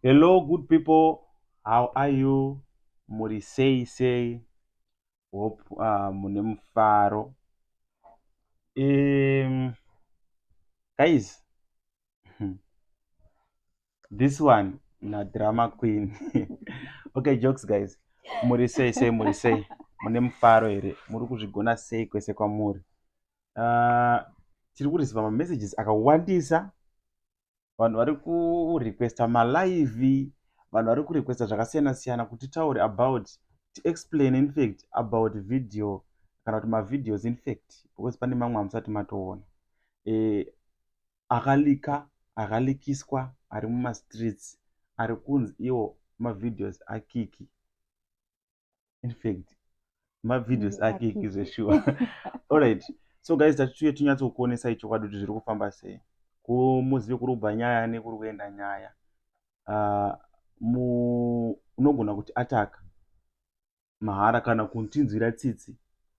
Hello, good people. How are you? Muri sei sei? Hope mune mufaro. Guys, this one na drama queen. Okay, jokes guys. Muri sei sei, muri sei? Mune mufaro here? Muri kuzvigona sei kwese kwamuri? Tiri kureceiva mamessages akawandisa. Vanhu vari kurequesta malive, vanhu vari kurequesta zvakasiyana siyana kuti titaure about, tiexplain in fact about video kana kuti mavideos in fact, because pane mamwe amusati matoona akaleaka, akaleakiswa, ari mumastreets, ari kunzi iwo mavideos aKiki. In fact, mavideos aKiki zvesure. Alright, so guys, tatiuye tinyatsokuonesai chokwadi kuti zviri kufamba sei, kumuzive kuri kubva nyaya nekuri kuenda nyaya. Unogona kuti ataka mahara kana kutinzwira tsitsi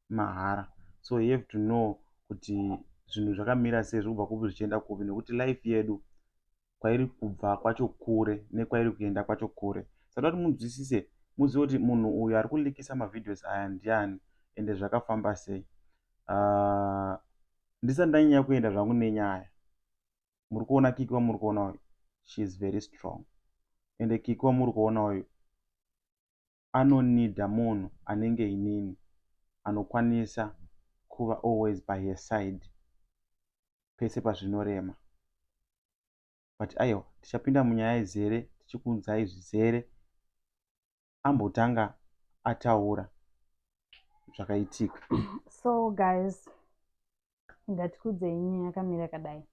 mahara, so you have to know kuti zvinhu zvakamira sei, zviri kubva kupi zvichienda kupi, nekuti life yedu kwairi kubva kwacho kure nekwairi kuenda kwacho kure. Saka kuti munzwisise, muzive kuti munhu uyu ari kuleakisa mavideos aya ndiani, ende zvakafamba sei. Ndisati ndanyanya kuenda zvangu nenyaya, muri kuona Kiki wamuri kuona uyu, she is very strong. Ende Kiki wamuri kuona uyu anoneeda munhu anenge inini, anokwanisa kuva always by her side pese pazvinorema. But aiwa, tichapinda munyaya izere tichikunzai zvizere. Ambotanga ataura zvakaitika. So guys, ngatikudzei nyaya yakamira yakadai.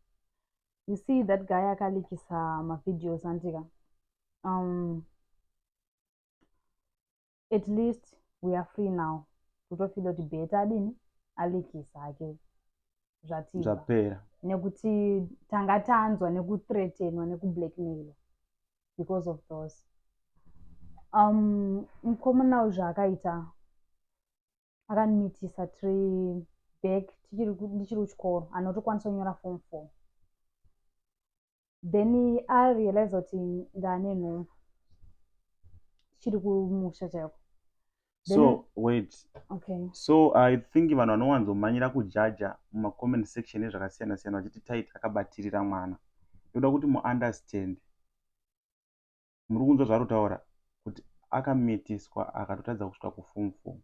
You see that guy akaleakisa mavideos andika, at least we are free now. Kutofeela kuti better adini, aleakisa hake, zvatibva. Zvapera. Nekuti tanga tanzwa nekuthreatenwa, nekublackmailwa because of those. Mukomana uyu zvaakaita, akanimitisa tiri back ndichiri kuchikoro, anotokwanisa kunyora form 4. Then arealize kuti ndane nhumbu tichiri kumusha chaiko. So wait. Okay. So I think vanhu vanowanzomhanyira kujudga mumacomment section ezvakasiyana siyana vachiti Tait akabatirira mwana. Ndoda kuti muunderstand, muri kunzwa zvaari kutaura kuti akamitiswa akatotadza kusvika kuform 4.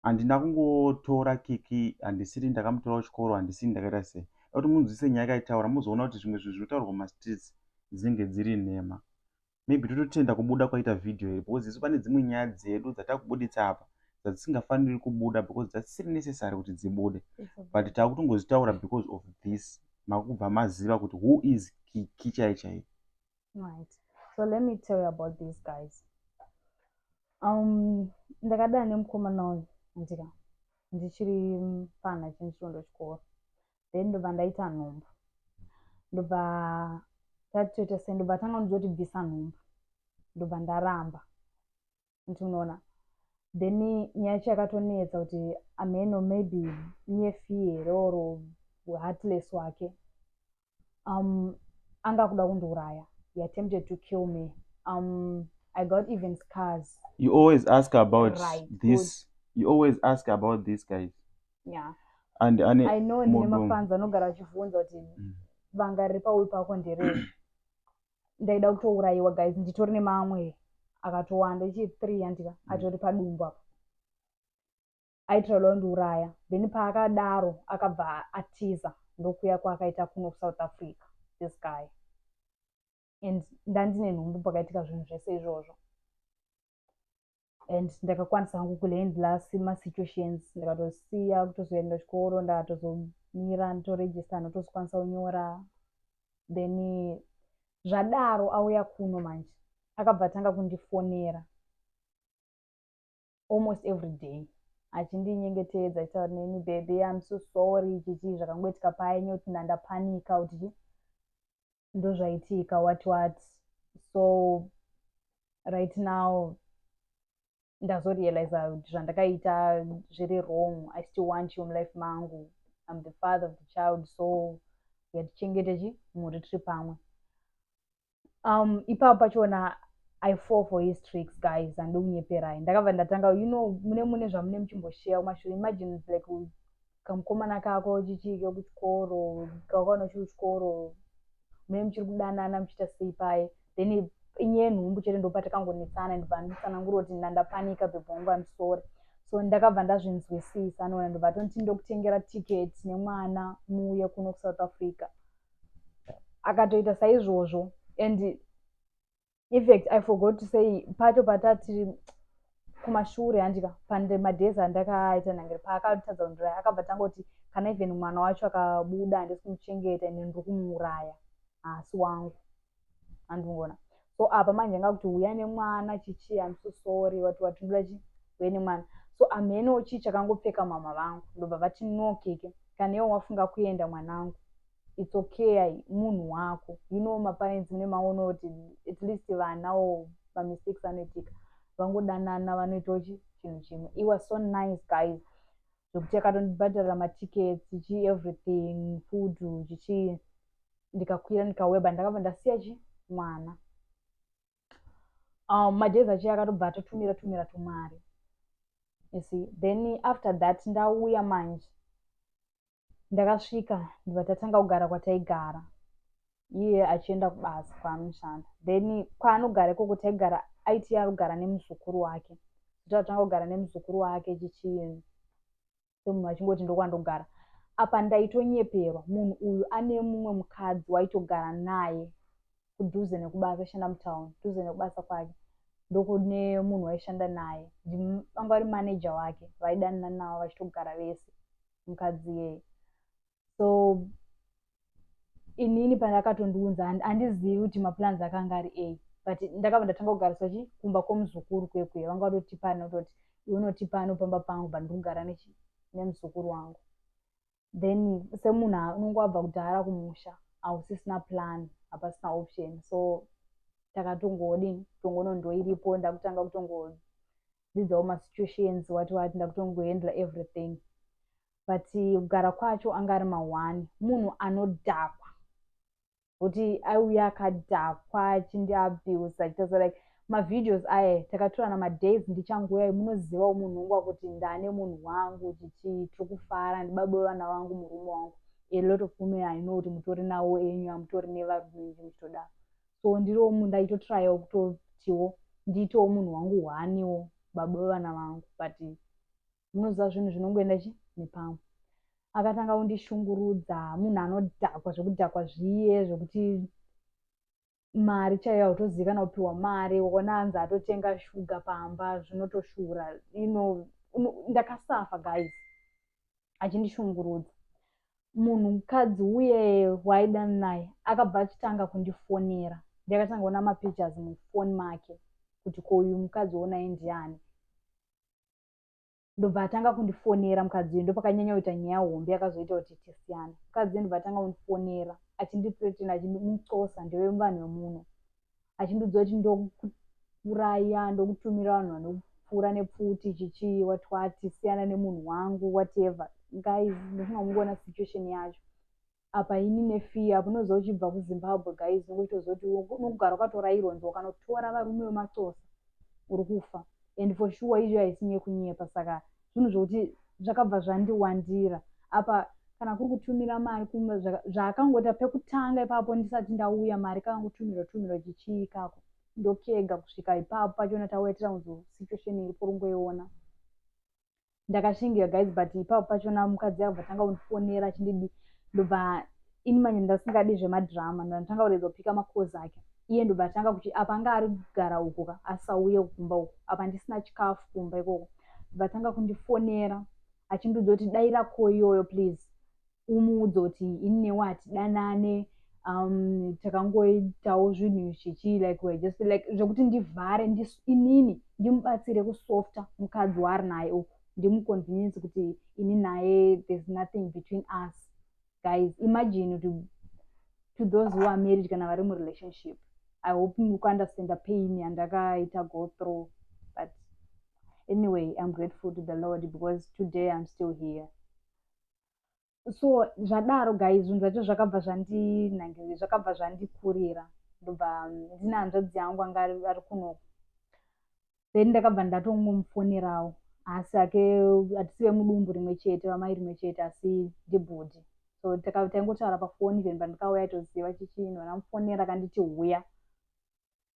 Handina kungotora Kiki, handisiri ndakamutora kuchikoro, handisiri ndakaita sei. Da kuti munzwise nyaya yakaitaura, muzoona kuti zvimwe zvinhu zvinotaurwa mumastreets dzinenge dziri nhema. Maybe tototenda kubuda kwaita vhidhiyo iri, because isu pane dzimwe nyaya dzedu dzatakubuditsa apa dzatisingafaniri kubuda because dzasisiri necessary kuti dzibude, but takutongozvitaura because of this. Makubva maziva kuti who is Kiki chai chai. Right, so let me tell you about these guys. Ndakadana nemukomana uyu andika ndichiri mufana, chindichirondo chikoro. Then ndobva ndaita nhumbu, ndobva tatoita sei, ndobva tanga ndizoti bvisa nhumbu, ndobva ndaramba. Nti unoona, then nyaya yacho yakatonetsa kuti ameno maybe nyefi here or heartless wake, anga kuda kundiuraya. He attempted to kill me. I got even scars. You always ask about this. You always ask about this, guys. Yeah. And ane I know ndine mafans anogara achibvunza kuti vanga riri pauyu pako nderei. Ndaida kutourayiwa guys. Nditori nemamwe akatowanda, ichi 3 andika atori padumbu apa. Aitira kundiuraya. Then paakadaro akabva atiza, ndokuya kwaakaita kuno kuSouth Africa, this guy. And ndandine nhumbu pakaitika zvinhu zvese izvozvo, and ndakakwanisa hangu kuhandla masituations. Ndakatosiya kutozoenda chikoro, ndakatozomira nditoregister, ndotozokwanisa kunyora. Then zvadaro auya kuno manje, akabva atanga kundifonera almost every day achindinyengetedza, achitaura neni, "Baby, I'm so sorry, chichi zvakangoitika paya nekuti ndandapanika kuti chi ndozvaitika, what what." So right now ndazorealiza kuti zvandakaita zviri wrong. I still want you mulife mangu. I'm the father of the child, so yatichengete chi mhuri tiri pamwe. Ipapo pachona I fall for his tricks, guys. Handikunyeperai, ndakabva ndatanga, mune zvamune muchimbosheya kumashure. Imagine, like, kamukomana kako chichike kuchikoro, kakaona uchiri kuchikoro, mune muchiri kudanana, muchiita sei paye. Then inyaya yenhumbu chete ndopatakangonetsana. Ndobva nditsanangura kuti ndandapanika, babe wangu, I'm sorry. So ndakabva ndazvinzwisisa, anoona. Ndobva tonti ndokutengera ticket nemwana, muuye kuno kuSouth Africa. Akatoita saizvozvo. And in fact, I forgot to say, pacho patati kumashure, handika pande madays andakaita nangere, paakatadza kundiraya, akabva tangoti kana even mwana wacho akabuda, handisi kumuchengeta ende ndiri kumuuraya, haasi wangu, handingona. So apa manje anga kuti uya nemwana chichi, I'm so sorry, wati watindura chi, uye nemwana. So amheno chii chakangopfeka mama vangu, ndobva vati, "No, Keke, kana iwe wafunga kuenda, mwanangu, it's okay, munhu wako." Maparents mune maono kuti at least vanawo mamistakes anoitika, vangodanana, vanoitawo chi chinhu chimwe. It was so nice, guys, zvokuti akatondibhadharira matickets, chichi, everything, food, chichi. Ndikakwira, ndikaweba, ndakabva ndasiya chi mwana. Madays acho akatobva atotumira tumira tumari, you see. Then after that ndauya manje, ndakasvika, ndibva tatanga kugara kwataigara, iye achienda kubasa kwaanoshanda. Then kwaanogara ikoko taigara, aiti ari kugara nemuzukuru wake. Tatanga kugara nemuzukuru wake chichi, semunhu achingoti ndokwandogara. Apa ndaitonyeperwa, munhu uyu ane mumwe mukadzi waitogara naye kudhuze nekubasa, aishanda mutauni dhuze nekubasa kwake. Ndokune munhu waishanda naye, vanga vari maneja wake, vaidanana navo vachitogara vese, mukadzi iyeye. So inini pandakatondiunza, handizivi kuti maplans akanga ari ei, but ndakabva ndatanga kugariswa chi kumba kwomuzukuru kwekwe. Vanga vatotipana kutoti iwe unotipano pamba pangu, but ndiri kugara nemuzukuru wangu. Then semunhu unonge wabva kudhara kumusha, hausisina plan, hapasina option. So takatongodini, tongono iripo, ndakutanga kutongodzidzawo masituations, wati wati, ndakutongohandla everything. But kugara kwacho anga ari ma1, munhu anodhakwa, kuti aiuya akadhakwa achindiabuse, achiita like mavideos aya takatorana madays ndichanguya. Munozivawo munhu ungu kuti ndane munhu wangu, chichi, tiri kufara, ndibaba vevana vangu, murume wangu. A lot of women, I know kuti mutori nawo enyu, hamutori nevarume muchitodaro. So ndiriwo ndaitotryawo kutotiwo ndiitewo munhu wangu hwaniwo, baba vevana vangu, but munoziva zvinhu zvinongoenda chi nepamwe. Akatanga kundishungurudza, munhu anodhakwa zvekudhakwa zviye zvokuti mari chaiyo hautozivi kana kupiwa mari. Waona anzi atotenga shuga pamba, zvinotoshura. Ndakasafa, guys, achindishungurudza. Munhukadzi uye waidana naye akabva achitanga kundifonera. Ndakatanga kuona mapictures mufoni make kuti ko uyu mukadzi wonaye ndiani. Ndobva atanga kundifonera mukadzi uyu. Ndopakanyanya kuita nyaya hombe yakazoita kuti tisiyane. Mukadzi uyu ndobva atanga kundifonera achindithreatena, achindimuxosa, ndeve vanhu vemuno, achindiudza kuti ndokuuraya, ndokutumira vanhu vanopfuura nepfuti, chichii, wati wati, siyana nemunhu wangu, whatever. Guys, ndofunga mungoona situation yacho apa. Ini nefear apo, unoziva uchibva kuZimbabwe, guys, unongochitoziva kuti unogara wakatorayirwa nzi wakanotora varume vemaxosa uri kufa. And for sure izvo haisi nyekunyepa. Saka zvinhu zvokuti zvakabva zvandiwandira apa. Kana kuri kutumira mari, zvaakangoita pekutanga ipapo ndisati ndauya, mari kakangotumirwa tumirwa chichii kako, ndokega kusvika ipapo pachona tauya tiraunzo. Situation iripo rungoiona, ndakashingira, guys. But ipapo pachona mukadzi akabva tanga kundifonera achindidi. Ndobva ini manje ndasingadi zvemadhirama, ndatanga kuredza kupika macalls ake. Iye ndobva atanga kuti apa anga ari kugara uko ka, asauye kumba uko, apa ndisina chikafu kumba ikoko. Ndobva atanga kundifonera achindiudza kuti daira ko iyoyo, please umuudze kuti ini newe hatidanane, takangoitawo zvinhu zvichi, like we're just like, zvekuti ndivhare inini ndimubatsire kusofta mukadzi waari naye uku, ndimuconvince kuti ini naye there's nothing between us. Guys, imagine to those who are married kana vari murelationship, I hope mukuunderstanda pain yandakaita go through. But anyway, I'm grateful to the Lord because today I'm still here. So zvadaro, guys, zvinhu zvacho zvakabva zvandinhange, zvakabva zvandikurira. Ndobva ndine hanzvadzi yangu anga ari kunoko. Then ndakabva ndatongomufonerawo, asi ake hatisi vemudumbu rimwe chete, vamai rimwe chete, asi ndibhudhi. So taingotaura pafoni. Even pandikauya aitoziva chichinhu. Ndamufonera, akanditi huya.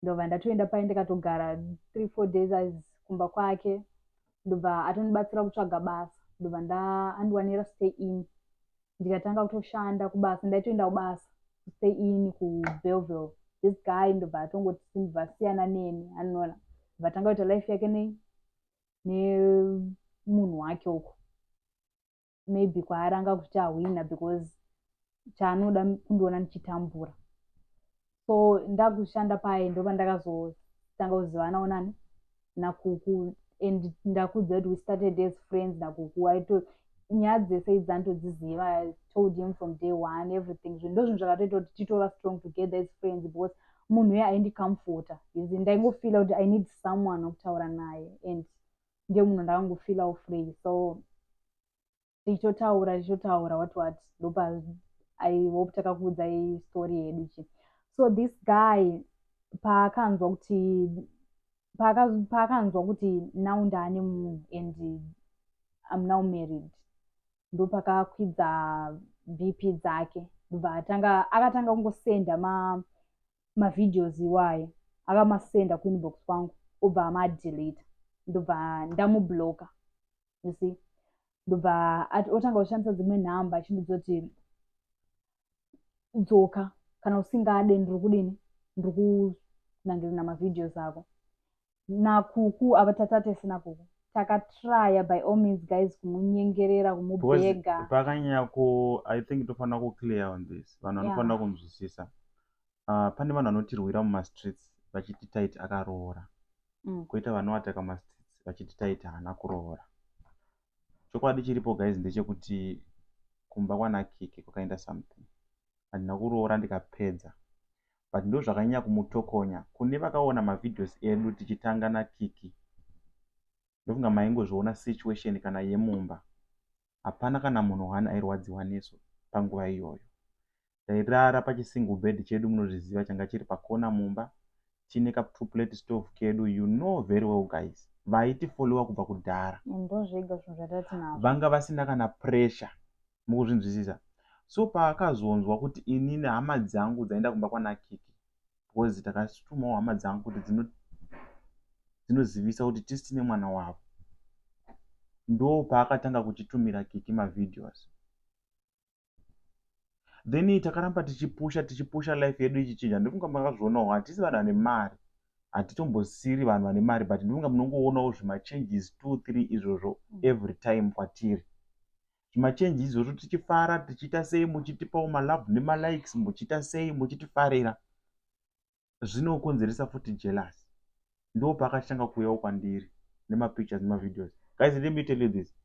Ndobva ndatoenda pai, ndikatogara 3-4 days as kumba kwake. Ndobva atondibatsira kutsvaga basa. Ndobva andiwanira stay in, ndikatanga kutoshanda kubasa. Ndaitoenda kubasa, stay in kuBellville. This guy ndobva atongoti vasiyana neni, anoona vatanga kuita life yake nei nemunhu wake uko, maybe kwaari anga kuti ahwina, because chaanoda kundiona ndichitambura. So ndakushanda paye, ndopa ndakazotanga kuzivanawo nani, naKuku. And ndakudza kuti we started as friends naKuku. Aito nyaya dzese idzi anotodziziva. I told him from day one everything. Zvinhu ndo zvinhu zvakatoita kuti titova strong together as friends, because munhu uye aindicomforta. Ndaingofeela kuti I need someone wekutaura naye, and ndiye munhu ndakangofeelawo free. So tichitotaura, tichitotaura, what what. Ndopa I hope takakuudzai story yedu chi. So this guy paakanzwa kuti now ndaane munhu and I'm now married, ndopakakwidza BP dzake. Ndobva atanga, akatanga kungosenda mavideos iwayo. Akamasenda kuinbox kwangu, obva amadelete. Ndobva ndamubloka, you see. Ndobva otanga kushandisa dzimwe nhamba, achindudza kuti dzoka, kana usingade ndiri kudini, ndiri kunangirina mavideos ako. NaKuku ava tatatese naKuku, takatrya by all means, guys, kumunyengerera, kumubhega. Pakanyanya ku, I think tofanira kuclear on this. Vanhu vanofanira kunzwisisa. Pane vanhu vanotirwira mumastreets vachiti Taiti akaroora, kwoita vanoataka mumastreets vachiti Taiti haana kuroora. Chokwadi chiripo, guys, ndechekuti kumba kwanaKiki kwakaenda something. Handina kuroora ndikapedza, but ndo zvakanyanya kumutokonya. Kune vakaona mavideos edu tichitanga naKiki, ndofunga maingozviona situation kana yemumba. Hapana kana munhu one airwadziwa nesu panguva iyoyo. Tairara pachisingle bed chedu, munozviziva, changa chiri pakona mumba, tine ka two plate stove kedu. You know very well, guys, vaitifollowa kubva kudhara. Ndozvega zvinhu zvatatinazvo. Vanga vasina kana pressure, mukuzvinzwisisa. So paakazonzwa kuti inini hama dzangu dzaenda kumba kwanaKiki, because takatumawo hama dzangu kuti dzinozivisa kuti tisi tine mwana wavo, ndo paakatanga kuchitumira Kiki mavideos. Then takaramba tichipusha, tichipusha, life yedu ichichinja. Ndofunga makazvionawo, hatisi vanhu vane mari, hatitombosiri vanhu vane mari, but ndofunga munongoonawo zvimachanges 2 3 izvozvo every time kwatiri, zvimachanges izvozvo, tichifara, tichiita sei, muchitipawo malove nemalikes, muchiita sei, muchitifarira. Zvinokonzeresa futi jealous. Ndo paakatanga kuuyawo kwandiri nemapictures nemavideos. Guys, let me tell you this: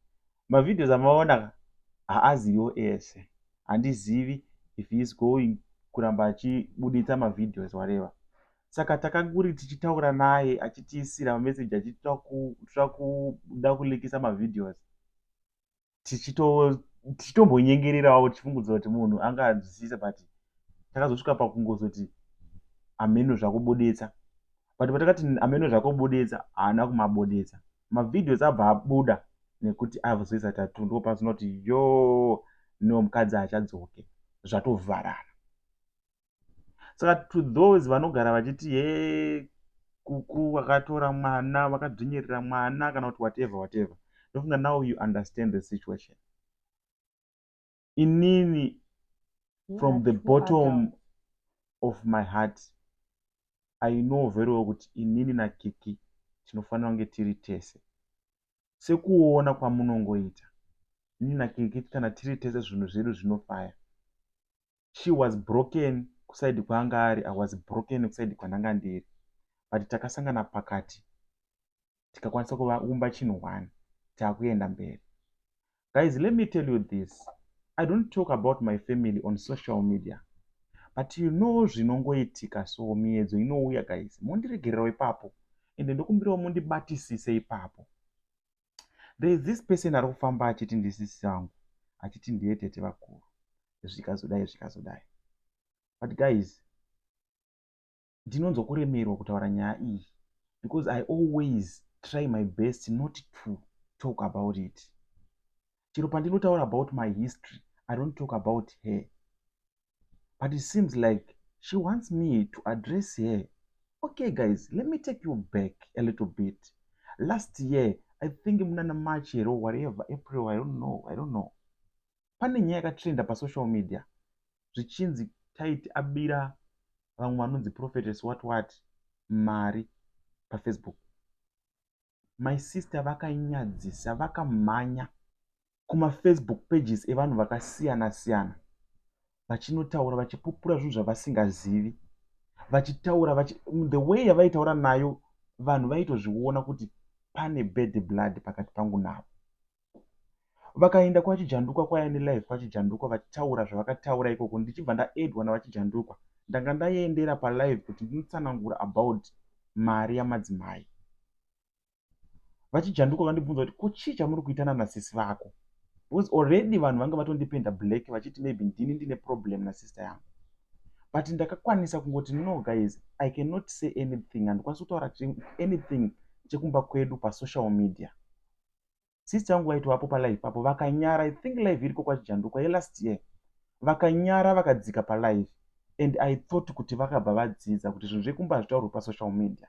mavideos amaona haaziviwo ese. Handizivi if he is going kuramba achibuditsa mavideos, whatever. Saka takanguri tichitaura naye, achitiisira mameseji, achiti toda kuda kulikisa mavideos, tichitombonyengererawo, tichifungudza kuti munhu anganzwisisa. But takazosvika pakungozoti hameno zvakubuditsa. But patakati hameno zvakubuditsa, haana kumabuditsa mavideos. Abva abuda nekuti azoisa tattoo. Ndipo pasina kuti yo, no, mukadzi haachadzoke, zvatovharana. Saka to those vanogara vachiti he, Kuku vakatora mwana, vakadzvinyirira mwana, kana kuti whatever whatever, ndofunga now you understand the situation. Inini, from the bottom of my heart, I know very well kuti inini naKiki tinofanira kunge tiri tese. Sekuona kwamunongoita, inini naKiki kana tiri tese, zvinhu zvedu zvinofaya. She was broken kuside kwaanga ari, I was broken kuside kwandanga ndiri, but takasangana pakati, tikakwanisa kuumba chinhu one, taakuenda mberi. Guys, let me tell you this: I don't talk about my family on social media, but you know zvinongoitika. So miedzo inouya, guys, mondiregererawo ipapo, ende ndokumbirawo mundibatisise ipapo. There is this person ari kufamba achiti ndisisi vangu, achiti ndiye tete vakuru, zvikazodai, zvikazodai. But guys, Ndinonzwa kuremerwa kutaura nyaya iyi because I always try my best not to talk about it. Chero pandinotaura about my history, I don't talk about her. But it seems like she wants me to address her. Okay guys, let me take you back a little bit. Last year, I think munana March here or whatever, April, I don't know, I don't know. Pane nyaya yakatrenda pasocial media zvichinzi Tytie abira vamwe vanonzi prophetess what what mari paFacebook. My sister vakanyadzisa, vakamhanya kumafacebook pages evanhu vakasiyana siyana vachinotaura, vachipupura zvinhu zvavasingazivi, vachitaura the way yavaitaura nayo, vanhu vaitozviona kuti pane bad blood pakati pangu navo. Vakaenda kwaChijandukwa, kwaya nelive kwaChijandukwa, vachitaura zvavakataura ikoko, ndichibva ndaedwa navaChijandukwa. Ndanga ndaendera palive kuti ndinotsanangura about mari yamadzimai. VaChijandukwa vandibvunza kuti ko chii chamuri kuitana nasisi vako, because already vanhu vanga vatondipenda black vachiti maybe ndini ndine problem nasister yangu. But ndakakwanisa kungoti, "No guys, I cannot say anything, handikwanisi kutaura anything chekumba kwedu pasocial media." Sister yangu vaitovapo palive papo, vakanyara. I think live iriko kwaChijandukwa yelast year. Vakanyara, vakadzika palive, and I thought kuti vakabva vadzidza kuti zvinhu zvekumba hazvitaurwi pasocial media.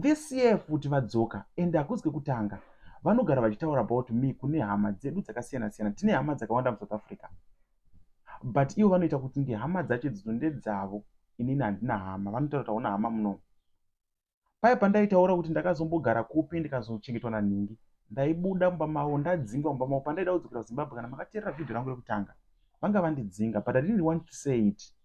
This year futi vadzoka, and hakuzi kwekutanga. Vanogara vachitaura about me kune hama dzedu dzakasiyana siyana. Tine hama dzakawanda muSouth Africa, but ivo vanoita kuti ngehama dzacho idzidzo ndedzavo, inini handina hama. Vanotaura kuti hauna hama munomu. Paya pandaitaura kuti ndakazombogara kupi, ndikazochengetwa nanhingi, ndaibuda mumba mavo, ndadzingwa mumba mavo pandaida kudzokera kuZimbabwe. Kana makateerera vhidhio rangu rekutanga, vanga vandidzinga, but I didn't want to say it.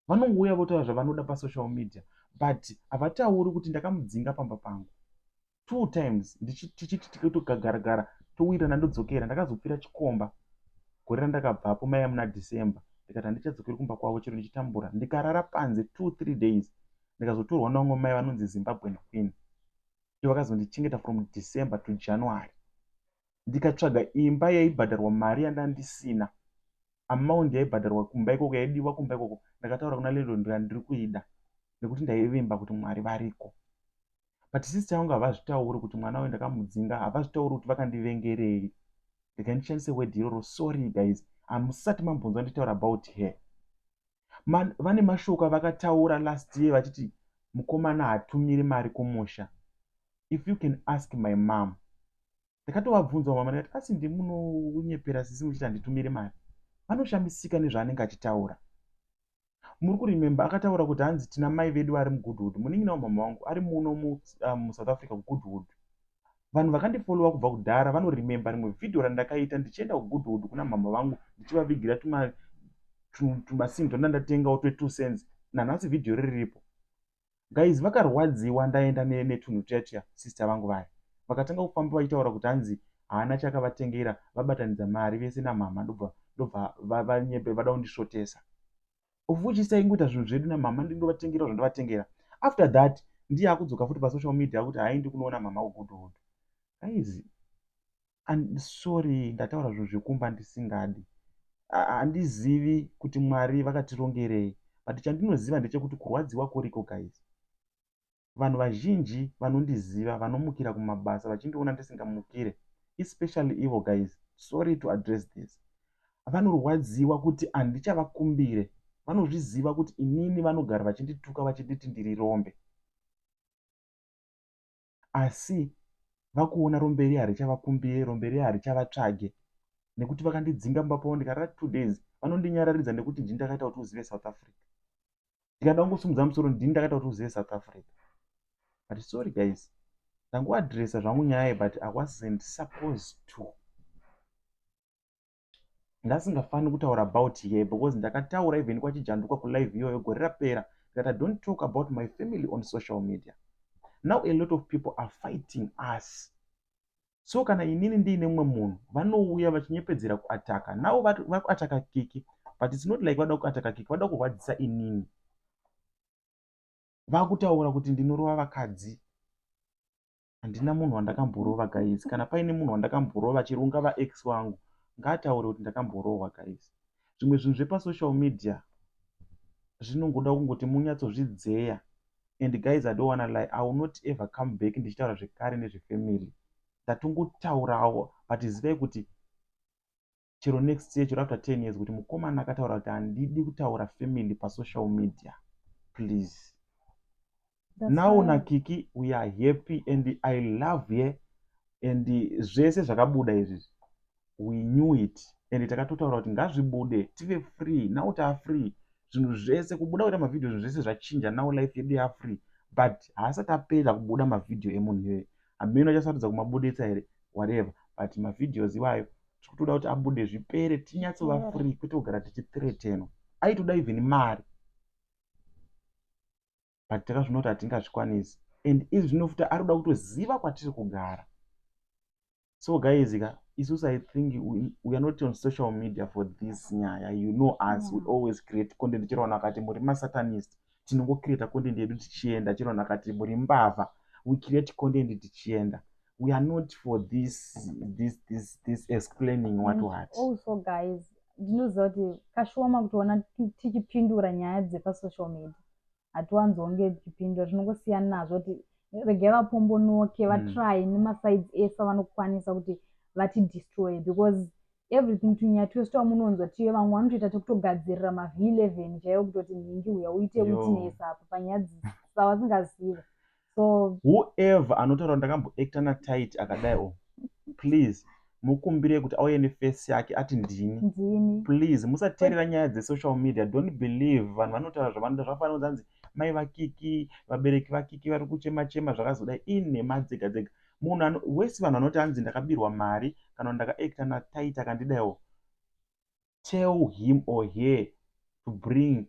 Vanongouya votaura zvavanoda pasocial media, but havatauri kuti ndakamudzinga pamba pangu two times, tichiti tikatogagaragara, towirirana, ndodzokera. Ndakazopfira chikomba gore randakabvapo maiya muna December, ndikati handichadzokeri kumba kwavo chero ndichitambura. Ndikarara panze 2-3 days, ndikazotorwa navamwe mai vanonzi Zimbabwean Queen, ndo vakazondichengeta from December to January. Ndikatsvaga imba yaibhadharwa mari yandandisina, amount yaibhadharwa kumba ikoko, yaidiwa kumba ikoko. Ndakataura kuna landlord, ndikati ndiri kuida nekuti ndaivimba kuti Mwari variko. But sister yangu havazvitauri kuti mwana uyu ndakamudzinga, havazvitauri kuti vakandivengerei. Ndika ndishandise word iroro, sorry guys, hamusati mambonzwa nditaura about her. Vane mashoko avakataura last year vachiti mukomana hatumiri mari kumusha. If you can ask my mom, ndakatovabvunza mama, ndikati asi ndimunonyepera sisi muchiti handitumiri mari. Vanoshamisika nezvaanenge achitaura. Muri kuremember akataura kuti hanzi tina mai vedu vari muGoodwood, munin'ina wamama wangu ari muno muSouth Africa kuGoodwood. Vanhu vakandifollowa kubva kudhara vanoremember rimwe vhidhio randakaita ndichienda kuGoodwood kuna mama vangu, ndichivavigira tumasingi twanda ndatengawo twe2 cents. Nanhasi vhidhio riripo guys. Vakarwadziwa ndaenda netunhu tuya tuya. Sister vangu vaya vakatanga kufamba vachitaura kuti hanzi haana chakavatengera, vabatanidza mari vese namama, ndobva vanyepe vada kundisvotesa, of which taingoita zvinhu zvedu namama, ndindovatengera zvandavatengera. After that ndiye akudzoka futi pasocial media akuti haindi kunoona mama kuGoodwood. Guys, sorry, ndataura zvinhu zvekumba ndisingadi. Handizivi kuti Mwari vakatirongerei, but chandinoziva ndechekuti kurwadziwa kuriko guys. Vanhu vazhinji vanondiziva vanomukira kumabasa vachindiona ndisingamukire, especially ivo guys, sorry to address this, vanorwadziwa kuti handichavakumbire. Vanozviziva kuti inini vanogara vachindituka, vachinditi ndiri rombe, asi vakuona rombe iri harichavakumbire, rombe iri harichavatsvage, nekuti vakandidzinga mumba pavo, ndikarara 2 days. Vanondinyararidza nekuti ndini ndakaita kuti uzive South Africa. Ndikada kungosumudza musoro, ndini ndakaita kuti uzive South Africa. But sorry guys, ndangoadresa zvangu nyaya, but I wasn't supposed to. Ndasingafaniri kutaura about here because ndakataura even kwaChijandukwa kulive iyoyo gore rapera, ndikati don't talk about my family on social media. Now a lot of people are fighting us, so kana inini ndiine mumwe munhu, vanouya vachinyepedzera kuataka. Now vari kuataka Kiki, but it's not like vada kuataka Kiki, vada kurwadzisa inini. Vakutaura kuti ndinorova vakadzi. Handina munhu wandakamborova guys. Kana paine munhu wandakamborova, chirunga vaex wangu ngaataure kuti ndakamborohwa. Guys, zvimwe zvinhu zvepasocial media Zvinongoda kungoti munyatsozvidzeya. And guys, I don't wanna lie, I will not ever come back ndichitaura zvekare nezvefamily. Ndatongotaurawo, but zivai kuti chero next year, chero after 10 years, kuti mukomana akataura kuti handidi kutaura family pasocial media, please. That's Now fine. naKiki we are happy and I love her, and zvese zvakabuda izvi, we knew it and takatotaura kuti ngazvibude tive free. Now taa free, zvinhu zvese kubuda kuita mavhidhiyo, zvinhu zvese zvachinja. Now life yedu yafree, but haasati apera kubuda mavhidhiyo emunhu iyoyo. Hameno achasarudza kumabuditsa here, whatever, but mavideos iwayo tiri kutoda kuti abude, zvipere, tinyatsova Zvipere. free, kwete kugara tichithreatenwa. Aitoda even mari, but takazviona kuti hatingazvikwanisi, and izvi zvinofuta ari kuda kutoziva kwatiri kugara. So guys ka, isusu I think we are not on social media for this nyaya. You know us, we always create content. Chero vanhu vakati muri masatanist, tinongocreata content yedu tichienda. Chero vanhu vakati muri mbavha, we create content tichienda. We are not for this explaining what. And What. Also guys, ndinoziva kuti kashoma kutoona tichipindura nyaya dzepasocial media. Hatiwanzonge tichipindura, tinongosiyana nazvo kuti regai vapombonoke, vatry nemasides ese avanokwanisa kuti vatidestroy, because everything, tunyaya twese twamunonzwa tiye, vamwe vanotoita tekutogadzirira maV11 chaiwo kutoti nhingi uya uite Yo. witness apa panyaya dzavasingazivi. So Whoever anotaura kuti ndakamboacta naTytie akadai o, please mukumbire kuti auye neface yake ati ndini. Ndini. Please musateerera nyaya dzesocial media. Don't believe vanhu vanotaura zvavanoda. Zvakafanira kunzi hanzi mai vaKiki, vabereki vaKiki vari kuchema chema zvakazodai, inhema dzega dzega. Munhu wese, vanhu vanoti hanzi ndakabirwa mari kana kuti ndakaacta naTytie akandidaiwo, tell him or her to bring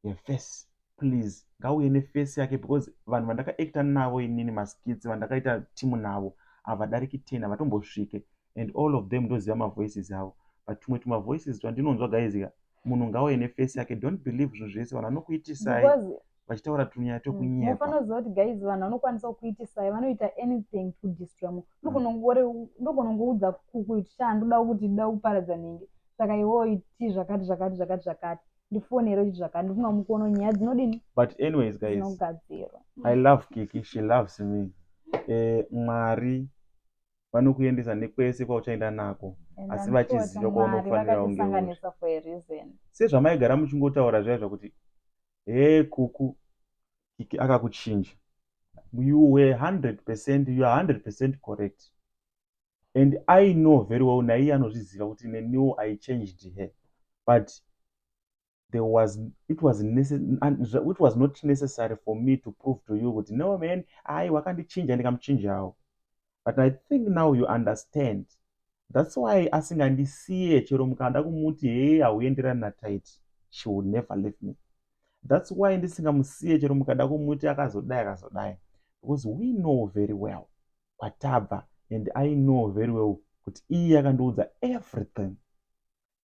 her face, please. Ngauye neface yake, because vanhu vandakaacta navo inini, maskits vandakaita timu navo, havadariki 10, havatombosvike, and all of them ndoziva mavoices avo. But tumwe tumavoices twandinonzwa, guys ka, munhu ngauye neface yake. Don't believe zvinhu zvese vanhu vanokuitisai because vachitaura tunyaya twekunyepa. Mufanira kuziva kuti guys, vanhu vanokwanisa kukuitisai, vanoita anything to destroy mu Ndogona kungoudza kuku kuti sha, ndoda kuti ndoda kuparadza nhingi, saka iwewo iti zvakati zvakati zvakati zvakati, ndifonere uchiti zvakati, ndifunga mukono nyaya dzinodini? But anyways guys, Dzinogadzirwa. I love Kiki, she loves me. Mwari vanokuendesa nekwese kwauchaenda nako, And asi I'm sure vachiziva kuti Mwari kwaunofanira kunge uri. vakatisanganisa for a reason. Sezvamaigara muchingotaura zviya zvakuti hee, Kuku, Kiki akakuchinja, you were 100%, you are 100% correct, and I know very well, naiye anozviziva kuti neniwo I changed her, but there was it was it was not necessary for me to prove to you kuti no man, ai wakandichinja, ndikamuchinjawo. But I think now you understand. That's why asingandisiye. Chero mukada kumuti hee, hauenderani naTytie, she will never leave me. That's why ndisingamusiye, chero mukada kumuti akazodai akazodai, because we know very well kwatabva, and I know very well kuti iye akandiudza everything.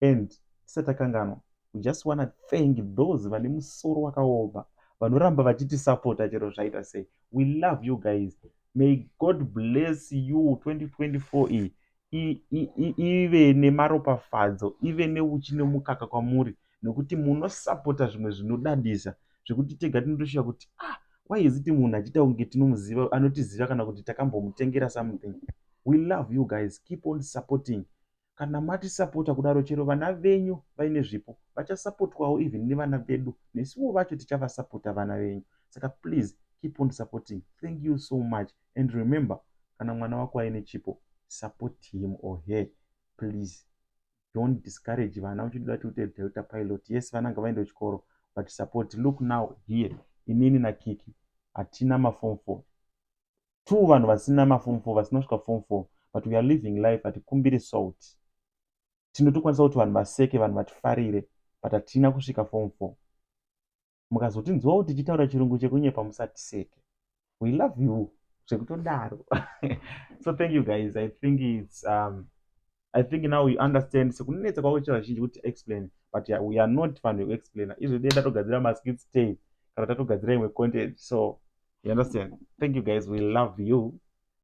And tisati takanganwa, we just wanna thank those vane musoro wakaoma, vanoramba vachitisapota chero zvaita sei. We love you guys. May God bless you. 2024 iyi ive nemaropafadzo, ive neuchi nemukaka kwamuri, nekuti munosapota zvimwe zvinodadisa zvekuti tega tinotosvika kuti ah, why is it munhu achiita kunge tinomuziva, anotiziva, kana kuti takambomutengera something. We love you guys. Keep on supporting. Kana matisapota kudaro, chero vana venyu vaine zvipo vachasapotwawo, even nevana vedu, nesuwo vacho tichavasapota vana venyu. Saka please keep on supporting. Thank you so much. And remember, kana mwana wako aine chipo, support him or her, please. Don't discourage vana uchida kuti uite delta pilot. Yes, vana ngavaende kuchikoro, but support. Look now here, inini naKiki hatina maform four, two vanhu vasina maform four, vasina kusvika form four, but we are living life. Hatikumbiri salt. Tinotokwanisa kuti vanhu vaseke, vanhu vatifarire, but hatina kusvika form four. Mukazotinzwawo tichitaura chirungu chekunyepa, musatiseke. We love you zvekutodaro. So thank you guys. I think now you understand sekunetsa kwakuita vazhinji kuti explain, but yeah, we are not vanhu vekuexplaina izvo. Dei tatogadzira maskits, tay kana tatogadzira imwe content. So you understand. Thank you guys, we love you.